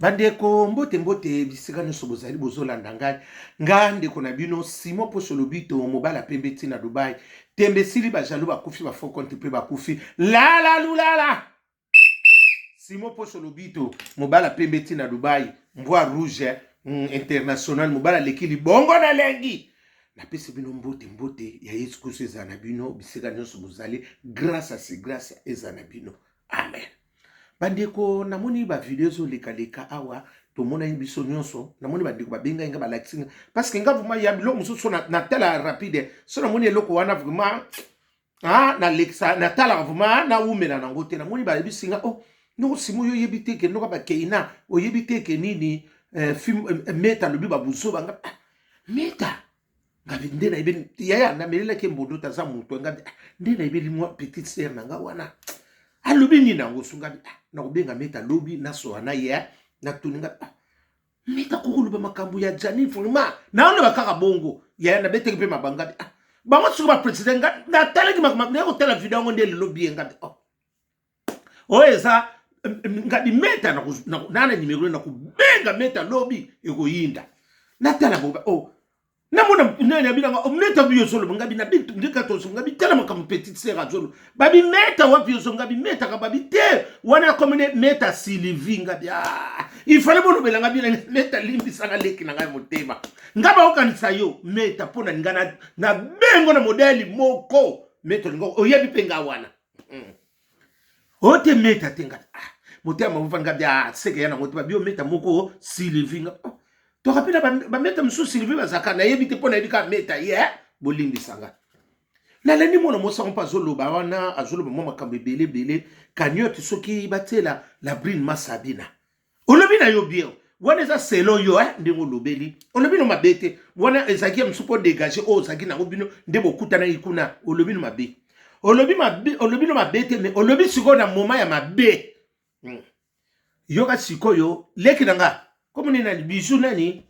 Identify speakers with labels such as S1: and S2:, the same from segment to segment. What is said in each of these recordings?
S1: Bandeko, mbote mbote bisika nyonso bozali bozolanda ngai. Nga ndeko na bino Simon Poso Lobito, mobala pembe ti na Dubai. Tembe esili, ba jaloux bakufi, ba faux compte pe bakufi. Lala lulala. Simon Poso Lobito, mobala pembe ti na Dubai, mbwa rouge international, mobala leki libongo na lengi. Napesi bino mbote mbote ya Yesu Kristo ezala na bino bisika nyonso bozali. Grâce à ce grâce ezala na bino. Amen. Bandeko, namoni ba video ezolekaleka awa, tomonani biso nyonso. Namoni bandeko babengai nga, balakisi nga parce que nga vraiment ya biloko mosusu natala rapide. So namoni eloko wana vraiment, ah, nalekisa, natalaka vraiment, nawumela nango te. Namoni bayebisi nga, oh noko Simo, yo oyebi te ke noka bakeina, oyebi te ke nini, film, Meta alobi babuzoba nga. Ah, Meta ngabi nde nayebeli yaya, namelelaki mbondo te, aza moto ngabi, ah, nde nayebeli mwa petite sœur na nga wana alobi nini yango. So ngabi, ah, nakobenga Meta lobi, nasoa na ye, natuni nga, ah, Meta kokoloba makambo ya Jani vraiment naoloba kaka bongo yaya, nabetaki mpe mabanga. Ah, bango soki baprésident nga natalaki naye kotala video yango nde lelo bien. Ngabi, oh, oyo eza ngabi Meta nana nimero, nakobenga Meta lobi, ekoyinda natala boba. Oh, namona nani abinanga, oh, Meta bi ozoloba. Ngabi na bintu ndeka tozo ngabi tala makambo petite sœur azolo babi Meta wapi ozo ngabi Meta ka babi te wana komene Meta Sylvie. Ngabi, ah, il fallait bolobela ngabi na Meta, limbisanga leki na ngai motema nga baokanisa yo Meta mpo na ninga na bengo na modele moko Meta olinga oyebi mpe nga wana. Oyo te Meta te nga, ah, motema mova ngabi, ah, seke ya nango te babi Meta moko Sylvie nga, oh, toka mpe na bameta mosusu Sylvie bazalaka nayebi te mpo nayebi kaka Meta ye. Bolimbisanga, nalandi mwana mwasi yango mpe azoloba wana, azoloba mwa makambo ebele ebele. Cagnotte soki batiela la brine Masabina, olobi na yo bien wana eza selon yo, eh, ndenge olobeli, olobi no mabe te. Wana ezalaki ya mosusu mpo dégage oyo ozalaki nango, bino nde bokutanaki kuna. Olobi no mabe, olobi mabe, olobi no mabe te, mais olobi sikoyo na moment ya mabe. Yoka sikoyo leki na nga komo nini nani Bijou nani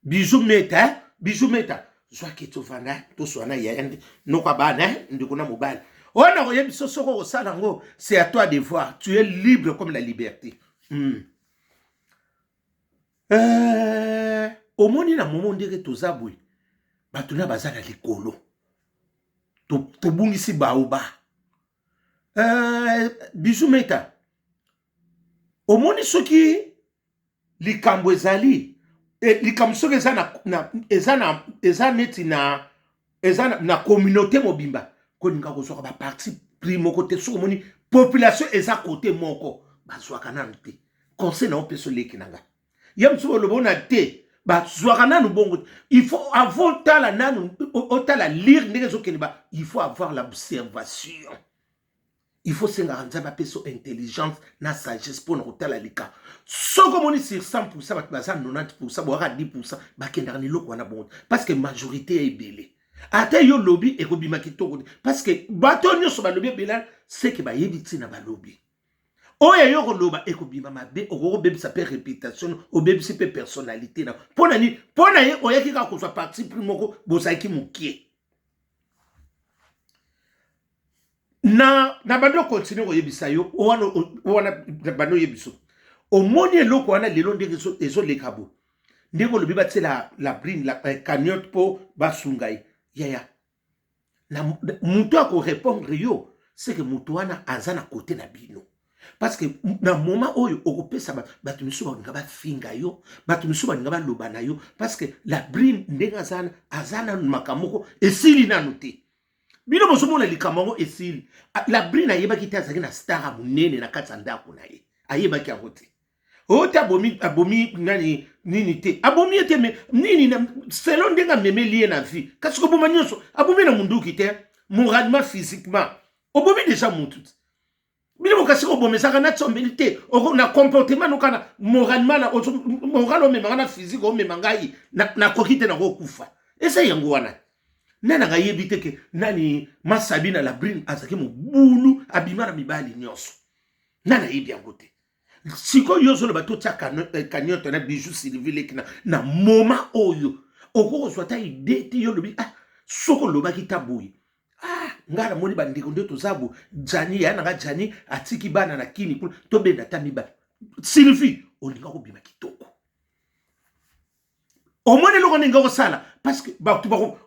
S1: Bijou Meta, eh? Bijou Meta, zwaki tovanda toswana yaya noko bana ndeko na mobali oyo nakoyebi so soki okosala yango, c'est à toi de voir, tu es libre comme la liberté. Omoni na momo ndenge toza boye, bato na baza na likolo, tobungisi baoba. Bijou Meta, omoni soki likambo ezali, likambo soki eza na, na, eza na eza neti na eza na communauté mobimba, kolinga kozwaka baparti pris moko te. Soki omoni population eza kote moko, bazwaka nanu te. Conseil na opesa oleki na nga ye mosusu oloba ona te, bazwaka nanu bongo te. Il faut avant otala nanu, otala lire ndenge ezokende ba, il faut avoir l'observation, il faut sengaka Nzambe apesa intelligence na sagesse mpona kotala lika. Soki omoni sur 100 bato baza 90, boyaka 10, bakendaka na eloko wana bongo parce que majorité ya ebele. Ata yo lobi ekobima kitoko te parce que bato nyonso balobi ebele, seke bayebi ntina balobi. Oyo yo koloba ekobima mabe, okoki kobebisa mpe réputation, obebisi mpe personnalité na mpo na nini? Mpo na ye oyaki kaka kozwa parti pris moko, bozalaki mokie na bando. Okontinue koyebisa yo wana, wana bando oyebiso, omoni eloko wana lelo ndenge ezoleka bo, ndenge olobi batiela la brine la cagnotte mpo basunga ye. Yaya na moto akorépondre yo, seke moto wana aza na kote na bino parce que na moment oyo okopesa bato misusu balinga bafinga yo, bato misusu balinga baloba na yo parce que la brine ndenge aza, aza nanu makambo moko esili nanu te. Bino bozomona likambo yango esili. La brine ayebaki te azalaki na star ya monene na kati ya ndako na ye, ayebaki yango te. Oyo te abomi, abomi nani nini te, abomi ye te, mais nini selon ndenge amemeli ye na vie. Kasi koboma nyonso abomi na munduki te, moralement, physiquement obomi déjà mutu te. Bino bokasi koboma ezalaka na tsombeli te, na comportement noka na moralement, na moral omemanga na physique omema ngai nakoki te, nakokufa. Eza yango wana nani anga yebi te ke nani Masabi na Labrine azalaki mobulu, abima na mibali nyonso. Nani ayebi yango te? Sikoyo yo ozoloba totia cagnotte na Bijou Sylvie leki na moment oyo okoki kozwa ata idée te. Yo olobi, ah, soki olobaki ta boye, ah, ngai namoni bandeko nde toza bo Jani ya nanga Jani atiki bana na kini kuna, tobenda ata mibale. Sylvie, olinga kobima kitoko. Omoni eloko ndenge okosala, parce que bato bako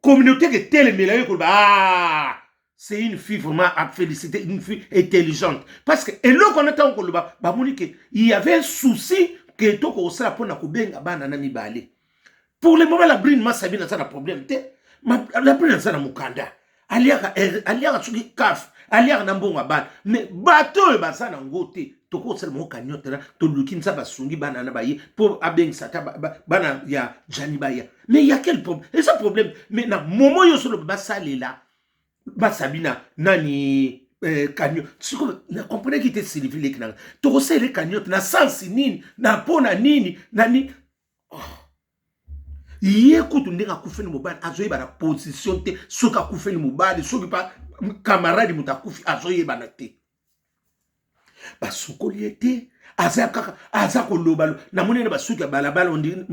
S1: communauté ke telemela yo, koloba: "Ah, c'est une fille vraiment à féliciter, une fille intelligente." Parce que eloko wana, ntango koloba, bamoni ke il y avait un souci ke tokosala mpona kobenga bana na mibale. Pour le moment, la brine Masabine aza na problème te. La brine aza na mokanda, aliaka, aliaka soki kaf, aliaka na mbongo ya bana. Mais bato oyo baza nango te, tokosala moko cagnotte na toluki Nzambe asungi bana na baye mpo abengisa ata bana ya Jani baya. Mais ya quel problème? Eza problème. Mais na momo oyo solo basalela Masabina nani cagnotte, sikoyo nakomprenaki te. Sylvie, leki nanga, tokosalela cagnotte na sansi nini, na mpo na nini na nini? Oh. Ye kutu ndenge akufeli mobali, azoyeba na position te soki akufeli mobali, soki pa camarade moto akufi, azoyebana te. Basukoli ye te, aza kaka aza koloba. Namoni na basuki ya balabala, namoni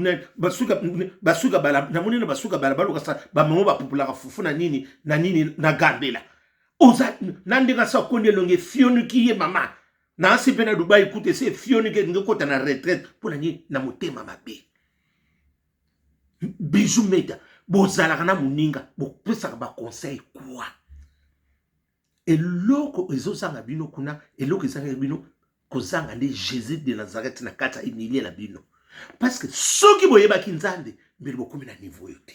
S1: na basuki ya balabala, okasa bamama bapupulaka fufu na nini na nini na gambela. Oza na ndenge asa akondi, elongi efionuki ye. Mama na asi mpe na Dubai kutu esi efionuki, elingi ekota na retraite. Mpo na nini? Na motema mabe. Bijou Meta, bozalaka na moninga, bopesaka baconseil kwa eloko ezozanga bino kuna. Eloko ezangaki bino kozanga nde Jésus de Nazareth na kati ya emilie na bino, parce que soki boyebaki Nzambe, mbele bokomi na niveau oyo te.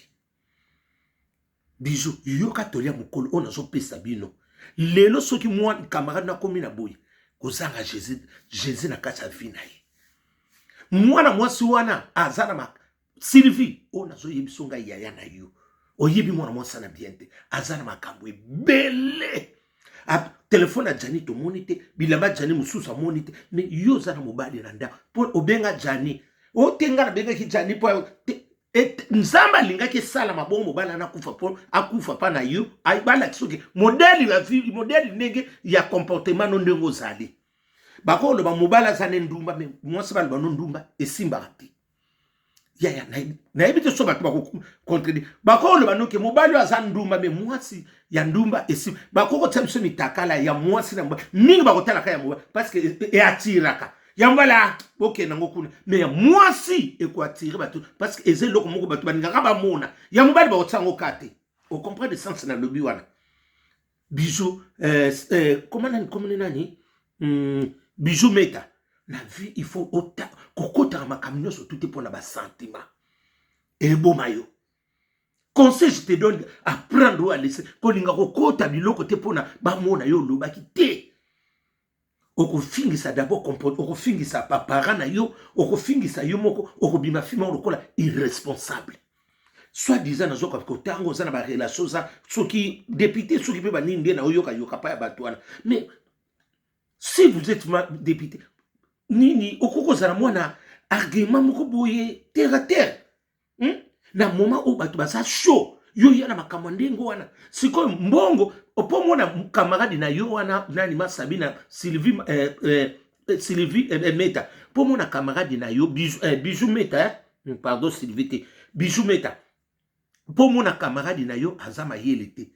S1: Bijou, yoka tolia mokolo oyo nazopesa bino lelo. Soki mwa camarade nakomi na boye, kozanga Jésus, Jésus na kati ya vie na ye, mwana mwasi wana aza na Sylvie oyo nazoyebiso ngai, yaya na yo, oyebi mwana mwasi na bien te, aza na makambo ebele. Telefone ya Jani tomoni te, bilamba Jani mosusu amoni te. Mais yo oza na mobali na ndako, mpo obenga Jani ote. Ngai nabengaki Jani mpo Nzambe alingaki esalama bongo, mobali ana akufa mpo akufa mpa na yo, balakisi soki modèle ya vie, modèle ndenge ya comportement no, ndenge ozali. Bakoloba mobali aza ne ndumba, mais mwasi baloba no ndumba esimbaka te. Yaya, nayebi te so bato bakocontredire. Bakoloba noke mobali oyo aza ndumba, mais mwasi ya ndumba esi bakokotia biso mitakala ya mwasi na mobali mingi, bakotalaka ya mobali parce que eatiraka. Ya mobali bokende yango kuna, mais ya mwasi ekoatire bato parce que eza eloko moko bato balingaka bamona. Ya mobali bakotia yango ka te. Ocomprendre sens nalobi wana, Bijou? Comment nani, comment nani, Bijou Meta, na vie il faut kokotaka makambo nyonso tu te mpona basentiment eboma yo. Conseil je te donne, apprendre oyo alese kolinga kokota biloko te mpona bamona yo. Olobaki te, okofingisa d'abord, okofingisa baparent na yo, okofingisa yo moko, okobima fima lokola irresponsable. Soit disant nazoka kotanga, oza na barelation, oza soki député, soki mpe banini, nde na oyokayoka pa ya bato wana. Mais si vous êtes député nini, okoki kozala mwana argument moko boye terre à terre, Na moment oyo bato baza chaud, yo ya na makambo ya ndenge wana. Sikoyo mbongo mpo mona camarade na yo wana nani, Masabi na Sylvie, Sylvie Meta, mpo mona camarade na yo Bijou, Bijou Meta, eh? Pardon, Sylvie te, Bijou Meta, mpo mona camarade na yo aza mayele te.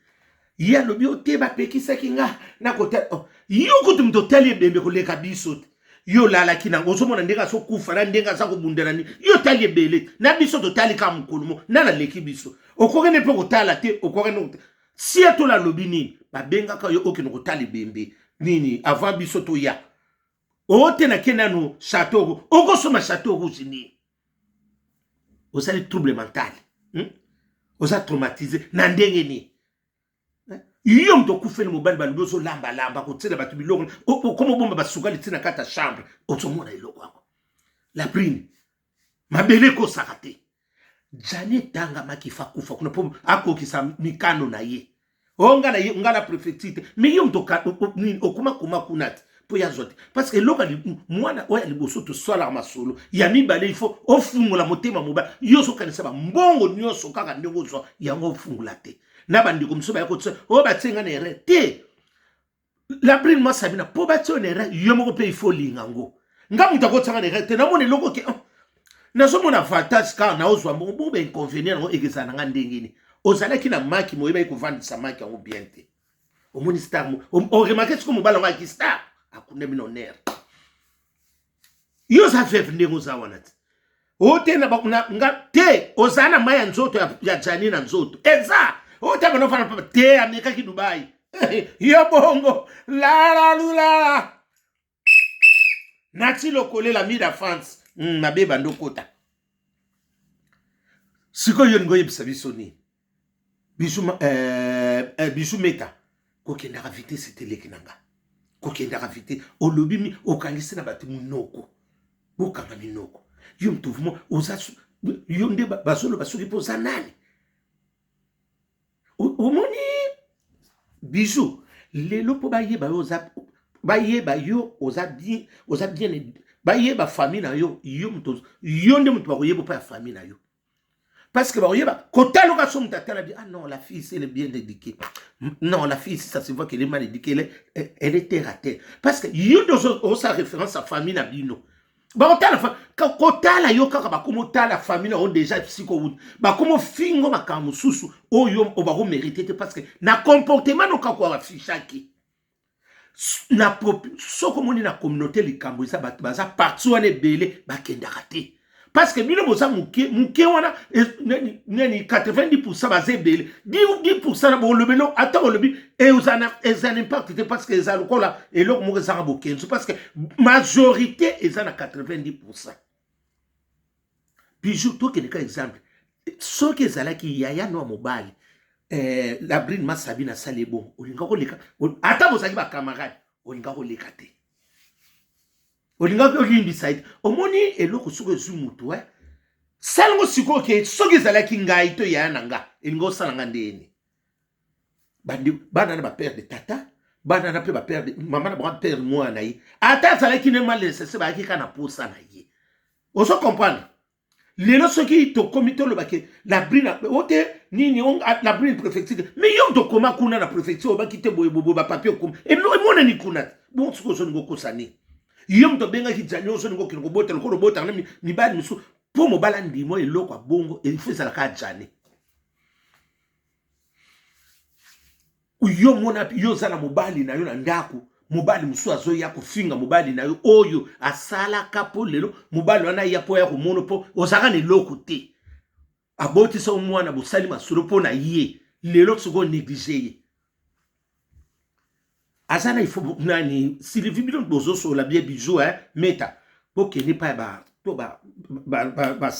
S1: Ye alobi yo te, bapekisaki nga nakotala. Oh, yo kutu moto otali ebembe koleka biso te. Yo olalaki nango, ozomona ndenge azokufa na ndenge aza kobundela nini. Yo otali ebele na biso, totali kaka mokolo mo nani aleki biso. Okokende mpe kotala te, okokende sie tola alobi nini, babengaka yo okende kotala ebembe nini avant biso toya. Ote nake nanu Château, okosoma Château Rouge nini? Ozali trouble mental, Oza traumatisé na ndenge nini? Yo moto okufeli mobali, balobi ozolambalamba, kotiela bato biloko, okoma obomba basukali ntina kati ya chambre, ozomona eloko yango. La brine, mabele ekosaka te. Jani etangamaki fa kufa kuna mpo akokisa mikano na ye. O nga na ye, nga na préfecture te. Mais yo moto okoma koma kuna te mpo ya zwa te, parce que eloko mwana oyo ya liboso tosalaka masolo ya mibale, il faut ofungola motema mobali. Yo ozokanisa bambongo nyonso kaka ndenge ozwa yango, ofungola te na bandeko mosusu baya kotia oyo batie nga na erreur te. La brine Masabina, mpo batie oyo na erreur, yo moko mpe il faut olinga yango. Nga moto akotianga na erreur te. Namona eloko ke oh, nazomona avantage kaka naozwa mbongo bongo, bainconvénient yango ekezala na nga ndenge nini? Ozalaki na maki, moyebaki kovandisa maki yango bien te. Omoni star, oremarquer sikoyo mobali yango ayaki star, akundami na honneur. oza veuve ndenge oza wana te o te na, na nga te oza na mai ya nzoto ya, ya jani na nzoto eza o te bana ofana papa te amekaki dubai yo bongo lalalulala nati lokolela mida france mabe bando okota sikoyo yo olingi oyebisa biso nini bisu eh, meta kokendaka vitesse te leki na nga kokendaka vitesse olobi mi okangisi na bato monoko bokanga minoko yo moto vraimen oza yo nde bazoloba soki mpo oza nani omoni bijou lelo mpo bayeba yo oza bayeba yo oza bien oza bien bayeba famille na yo yo moto yo nde moto bakoyeba mpo ya famille na yo parce que bakoyeba kotaloka so moto atala bi ah non la fille ici elle est bien éduquée non la fille ici ça se voit qu'elle est mal éduquée elle est terre à terre parce que yo nde osala référence ya famille na bino bakotala kotala yo kaka bakoma otala famille na yo déjà siko wuta bakoma ofingo makambo mosusu oyo bakomérite te parce que na comportement no kaka affichaki na soki omoni na communauté likambo eza bato baza parti wana ebele bakendaka te parce que bino boza moke moke wana nani 90 pourcent baza ebele 10 pourcent na bolobelo ata bolobi eza na impact te parce que eza lokola eloko moko ezanga bokenzu parce que majorité eza na 90 pourcent bijou tokende ka exemple soki ezalaki yaya no ya mobali eh, labrine masabi nasali ebongo olinga koleka ata bozalaki bacamarade olinga koleka te olingaki olimbisa ye te omoni eloko soki ezwi motu e salango sikoyo ke soki ezalaki ngai to yaya na nga elingi osala nga ndeni bana na bapere de tata bana na mpe bapere de mama na bango pere mwana na ye ata azalaki ne mal nécessaire bayaki kaka na posa na ye ozo comprendre lelo soki tokomi toloba ke la brine o te nini la brine préfecture mais yo moto okoma kuna na préfecture obaki te boye boye bapapier okoma emonani kuna te bongo soki ozolinga okosa nini yo moto obengaki jani ozolinga okende kobota lokola obotaka na mibali mosusu mpo mobali andimo eloko ya bongo ilfo ezalaka jani yo mona yo oza na mobali na yo na ndako mobali mosusu azoya kofinga mobali na yo oyo asalaka mpo lelo mobali wana aya mpo aya komona mpo ozalaka na eloko te abotisa mwana bosali masolo mpo na ye lelo soki onéglige ye aza na ifo nani sylvie bino bozosola bie bijou eh, meta bokende epai ya ba to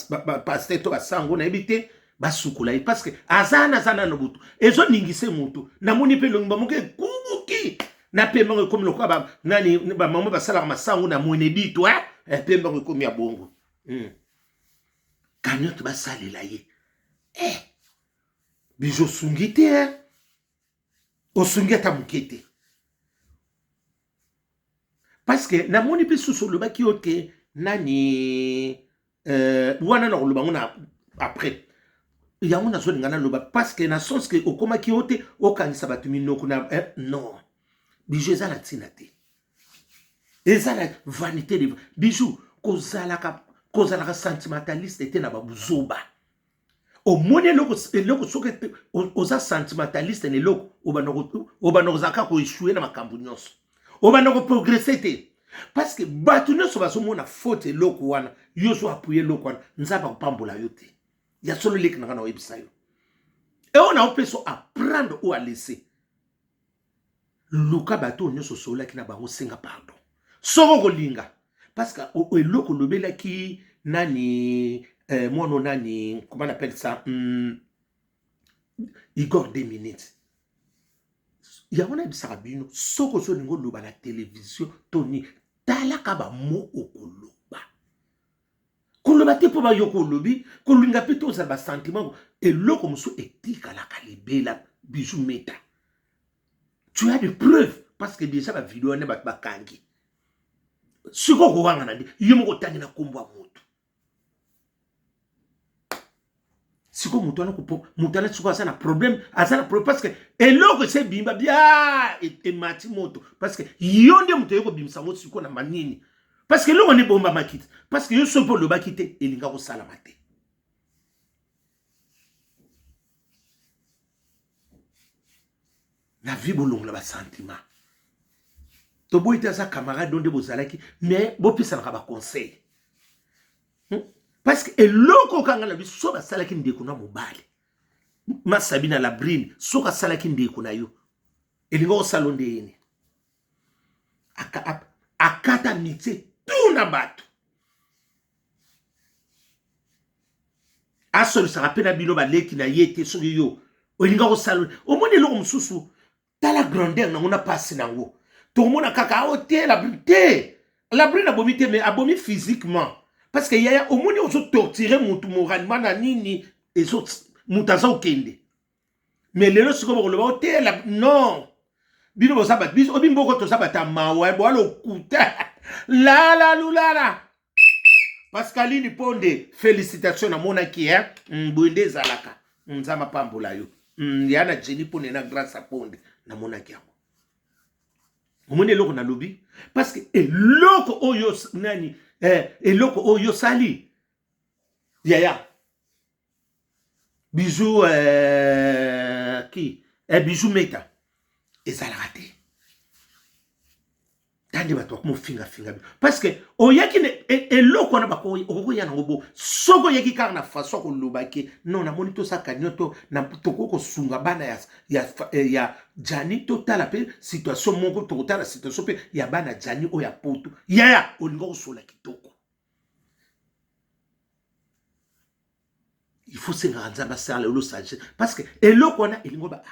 S1: bapaster to basango nayebi te basukola ye parce que aza na aza nano butu ezoningise motu namoni mpe elongi bamoke ekubuki na pembe yango ekomi lokola nani bamama basalaka masango na mweneditu eh? eh pembe yango ekomi ya bongo Kanyote basalela ye eh, bizo osungi te eh? Osungi ata moke te parce que namoni mpe susu olobaki yo te nani wana na koloba yango na après yango nazolinga naloba parce que na sens ke okomaki yo te okangisa bato minoko na non bijou eza na ntina te eza na vanité de bijou kozalaka kozalaka sentimentaliste te na babuzoba omoni eloko eloko soki oza sentimentaliste na eloko obanda kozala kaka koechoue na makambo nyonso obanda koprogresse te parce que bato nyonso bazomona faute eloko wana yo ozo appuye eloko wana nzambe akopambola yo te ya solo leki na nga na oyebisa yo eoyo na opesa apprendre ou alaisser luka bato oyo nyonso osololaki na bango senga pardon soki okolinga parce que eloko olobelaki nani mwana nani comment on appelle ça Igor 2 minutes yango nayebisaka bino soki ozolinga oloba na televizio to nini talaka bamo okoloba koloba te mpo bayoka olobi kolinga mpe te ozala basentiment eloko mosusu etikalaka libela bijou meta tu as des preuves parce que déjà bavideo wana bato bakangi sikoyo okowangana nde yo moko otangi na nkombo ya motu sikoyo moto wana moto wana sikoyo aza na problème aza na problème parce que eloko esi ebimba bia emati moto parce que yo nde moto oye kobimisa yango sikoyo na manini parce que eloko nde ebombamaki te parce que yo soki mpe olobaki te elinga kosalama te na vie bolongola basentiment toboyi te aza camarade nde bozalaki mais bopesanaka baconseil. Parce que eloko okanga na biso so basalaki ndeko na mobali masabi na labrine, soki asalaki ndeko na yo elingi osala nde yene akata mitie tu na bato asolisaka mpe na bino baleki na ye te. Soki yo olinga kosala, omoni eloko mosusu, tala grandeur nango na pasi nango, tokomona kaka ao te Labrine te. Labrine abomi te, mais abomi physiquement, parce que yaya, omoni ozotorture motu moralement na nini, ezo moto aza okende. Mais lelo sikoyo bakoloba o te la non, bino boza bato, biso obi mboko toza bato ya mawa, boa lokuta lala lulala. Pascaline Ponde, félicitation, namonaki eh? Boye nde ezalaka. Nzambe apambola yo. Ya na Jenny Ponde na Grâce Ponde, namonaki yango. Omoni eloko nalobi, parce que eloko oyo nani, eloko oyo osali yaya Bijou, ki Bijou Meta, ezalaka te. Tande bato bakomofingafinga bino parce que oyaki eloko wana, okokoya nango bo. Soki oyaki kaka na façon koloba ke non, namoni tosaka nyoto, tokoki kosunga bana ya Jani, totala mpe situation moko, tokotala situation mpe ya bana Jani oyo ya poto. Yaya, olinga kosola kitoko, il faut sengaka Nzambe asala olo sagesse, parce que eloko wana elingo ba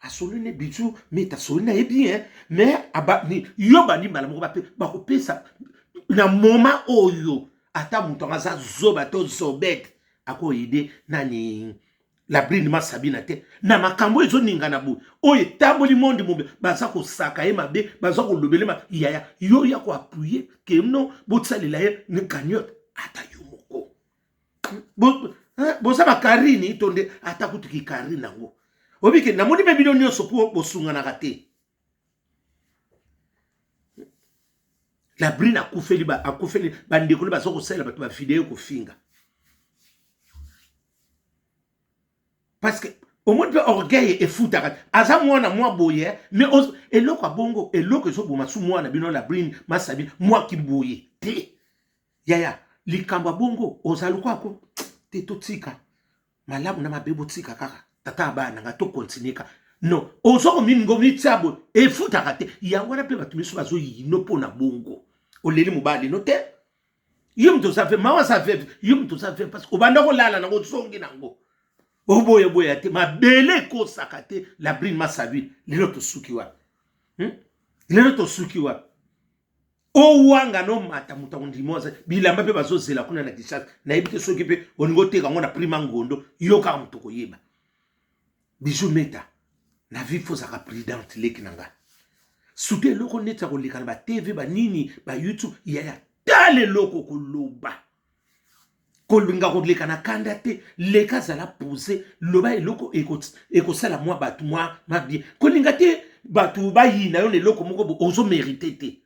S1: asoli ne Bijou Meta, asoli na ye bien, mais aba ni yo bandi mbala moko bape bakopesa na moment oyo. Ata moto yango aza zoba to zobete, akoyede nani Labrine Masabina te na makambo ezoningana boye oyo etamboli monde mobe. Baza kosaka ye mabe, baza kolobele ma yaya, yo ya koappuyer ke no bosalela ye ni cagnotte. Ata yo moko boza bakarini to nde ata kutu kikarine yango obike, namoni mpe bino nyonso mpo bosunganaka te. Labrine akufeli, akufeli bandeko nde baza kosalela bato bavideo kofinga, parce que omoni mpe orgueil efutaka. Aza mwana mwa boye, mais eloko ya bongo, eloko ezoboma su mwana bino Labrine Masabi mwaki boye te. Yaya, likambo ya bongo oza lokwako te, totika malamu na mabe, botika kaka tata ya bana na ngai, tokontinue ka non. Oza komininga omitia boye, efutaka te. Yango wana mpe bato miso bazoyino mpo na bongo. Oleli mobali no te, yo moto oza veve, mawa aza veve, yo moto oza veve, parce que obanda kolala nango, ozongi nango, oboyaboya te, mabele ekosaka te. Labrine Masabine, lelo tosuki wapi? Lelo tosuki wapi? Owanga nomata moto akondima aza bilamba mpe bazozela kuna na Kinshasa. Nayebi te soki mpe olingi oteka yango na prima ngondo, yo kaka moto koyeba. Bijou Meta, na vie fo ozalaka prudente, leki na nga, surtout eloko neti ya koleka na batv, banini, bayoutube. Yaya, tala eloko koloba, kolinga koleka na kanda te. Leka, zala pose, loba eloko ekosala mwa bato mwa mabie. Kolinga te bato bayina yo na eloko moko ozomérite te,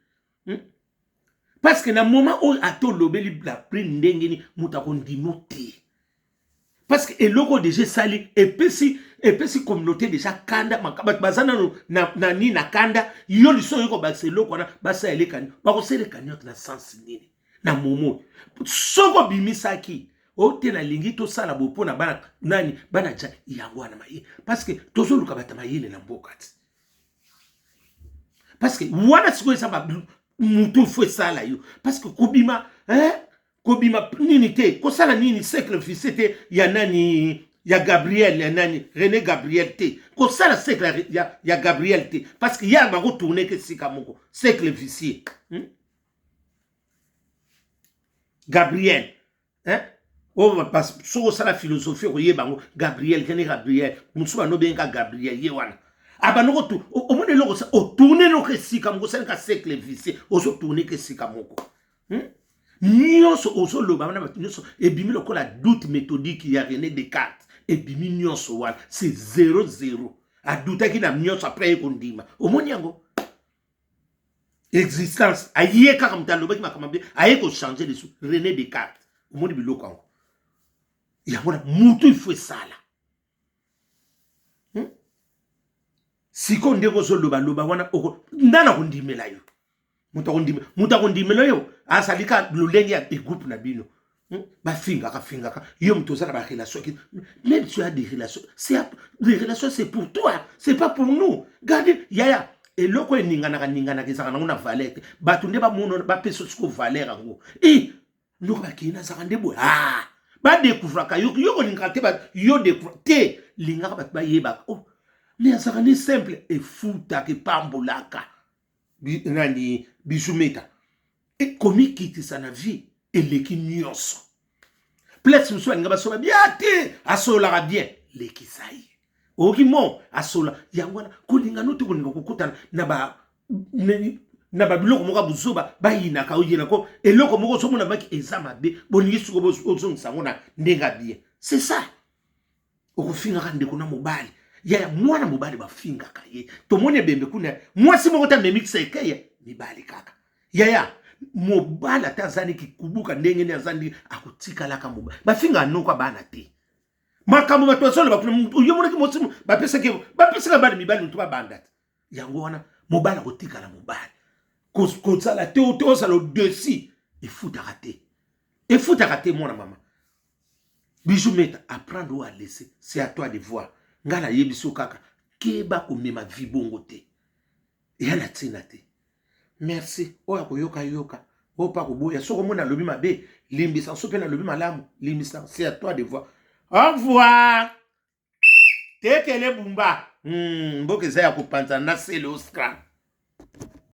S1: Parce que na moment oyo, ata olobeli la prime ndenge nini, moto akondimo te, parce que eloko déjà esali, epesi communauté déjà kanda. Bato baza nano na nini, na kanda. Yo liso oyo kobakisa eloko wana, basala elekani, bakosala elekani na sens nini? Na momo soki obimisaki o te, nalingi tosala boye mpo na bana nani, bana ja yango wana maye, parce que tozoluka bato mayele na mboka ti. Parce que wana sikoyo eza mutu fo esala yo, parce que kobima, hein? Kobima nini te, kosala nini, cercle vicieux te ya nani, ya Gabriel, ya nani, René Gabriel te, kosala cercle ya Gabriel te, parce que ya bakotourne ke esika moko, cercle vicieux, Gabriel, hein? Oyo soki osala philosophie okoyeba yango. Gabriel, René Gabriel, mosusu bando obenga Gabriel, ye wana abanda kotu. Omoni eloko otourne eloko esika moko, osalika cercle vicieux, ozotourne ke esika moko, Nyonso ozoloba wana, bato nyonso ebimi lokola doute méthodique ya René Descartes, ebimi nyonso wana, c'est 0 0. Adutaki na nyonso, après ye kondima. Omoni yango existence, aye kaka moto alobaki makambo mabe, aye kochange lisu René Descartes. Omoni biloko yango, yango na mutu ifo esala, Sikoyo ndenge ozolobaloba wana, nda na kondimela yo, moto akondimela yo azali ka lolenge ya groupe na bino. Bafingaka fingaka yo, moto oza na barelation, même tu as des relations, c'est des relations, c'est pour toi, c'est pas pour nous. Garde yaya, eloko eninganaka ninganaka ezalaka nango na valeur te. Bato nde bamona, bapesa siko valeur yango. E noko bakei, nazalaka nde boye. Ah, badécouvraka yo, yo kolingaka te, yo découvre te, lingaka bato bayebaka. Oh, mais azalaka nde simple, efutaka, epambolaka. Nani Bijou Meta, komikitisa na vie eleki nyonso. Place mosusu alinga basola bien te, asololaka bien, lekisa ye. Oyoki mo asola yango wana, kolinga no te, kolinga kokutana na ba na babiloko moko ya buzoba, bayinaka oyinako eloko moko ozomona baki eza mabe, bolingi siko ozongisa yango na ndenge ya bien. C'est ça, okofingaka ndeko na mobali yaya, mwana mobali bafingaka ye. Tomoni ebembe kuna, mwasi moko te amemikisa ekeya mibali kaka. Yaya, mobali ata aza niki kubuka ndenge nini, aza ndenge akotikalaka mobali. Bafingaka noko bana te. Makambo bato bazoloba kuna, yo monaki mosi bapesaki, bapesaka bana mibali moto babanda te. Yango wana mobali akotikala mobali. Kozala te te, ozala au-dessus, efutaka te, efutaka te. Mwana mama Bijou Meta, apprendre ou à laisser, c'est à toi de voir. Ngai nayebi so kaka keba komema vie bongo te, eya na ntina te. Merci. Oyo akoyoka yoka, oyo mpe akoboya. Soki omoni alobi mabe, limbisa. So mpe nalobi malamu, limbisa. C'est à toi de voir. Au revoir. Tekele bumba, mboka eza ya kopanzana na sele oscra.